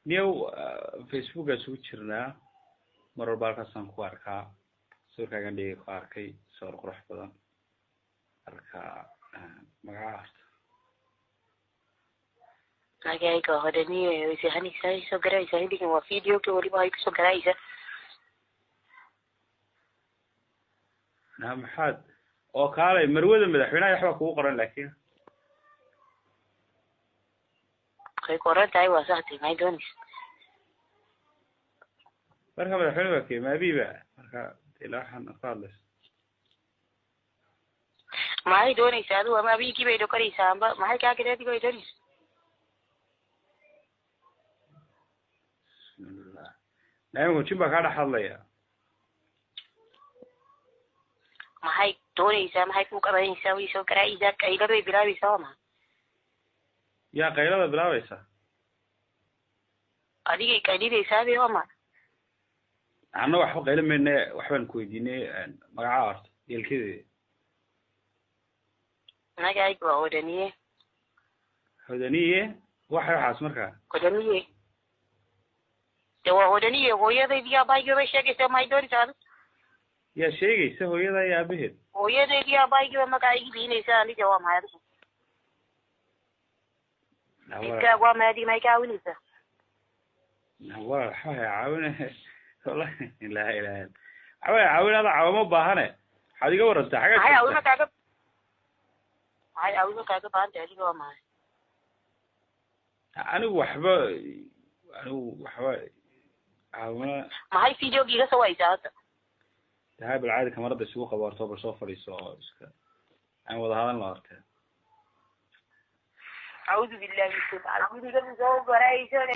Niyow Facebookaa isugu jirnaa, mar walba halkaasaan ku arkaa sawirkaagan dhigay, ku arkay sawir qurux badan. Marka magaca horta? Magacayga waa Hodaniye. Way seexanaysaa, soo garaaysaa xilligan, waa videoga weliba ay kusoo garaaysaa. Na maxaad oo kaalay marwada madaxweynaha waxbaa kugu qoran, laakiin way qoran tahay, waa saxtay. Maxay doonaysa? Marka madaxweyne waa kee? Maabiba marka ilaa waxaan ka hadlaysa. Maxay doonaysaa adigu? Ama abiigii bay dhokanaysaa amba maxay kaa gada adigo ay doonaysa? Bismillah, naimku jin baa kaa dhex hadlaya. Maxay doonaysaa? Maxay ku qabanaysaa? Way soo garaaysaa, qaylada bay bilaabaysaa, waa maxay? Yaa qaylada bilaabaysa? Adigay qaylinaysaa be, waa maxay? Anna waxba qaylo mayne, waxbaan ku weydiinay. Magaca horta yeelkedeeda? Magacayga waa Hodaniye. Hodaniye waxay waxaas markaa? Hodaniye de waa Hodaniye, hooyadaydi aabahaygi bay sheegaysaa. Maxay doonaysaa adigu? Yaa sheegaysa hooyada iyo aabaheed? Hooyadaydi aabahaygi ba magacaygi bixinaysaa aniga, waa maxay adigu? Midkaagu waa maxay adiga? Maxay ka caawinaysaa? Walaal, waxba hay caawine, wallahi laa ilaha illa, waxba hay caawin, ada caawimo baahane. Waxaad iga warantaa xaggaa maxay joogtaa? Caawimo kaaga maxay caawimo kaaga baahan tahay adiga, waa maxay? Anigu waxba, anigu waxba caawimo. Maxay videoga iga soo waysaa hadda? Tahay bal caadi kamarada isugu qabo horta, bal soo fadhiiso oo iska aan wada hadalna horte. Acuudu billahi min shaytaan, guriga soo garaayso.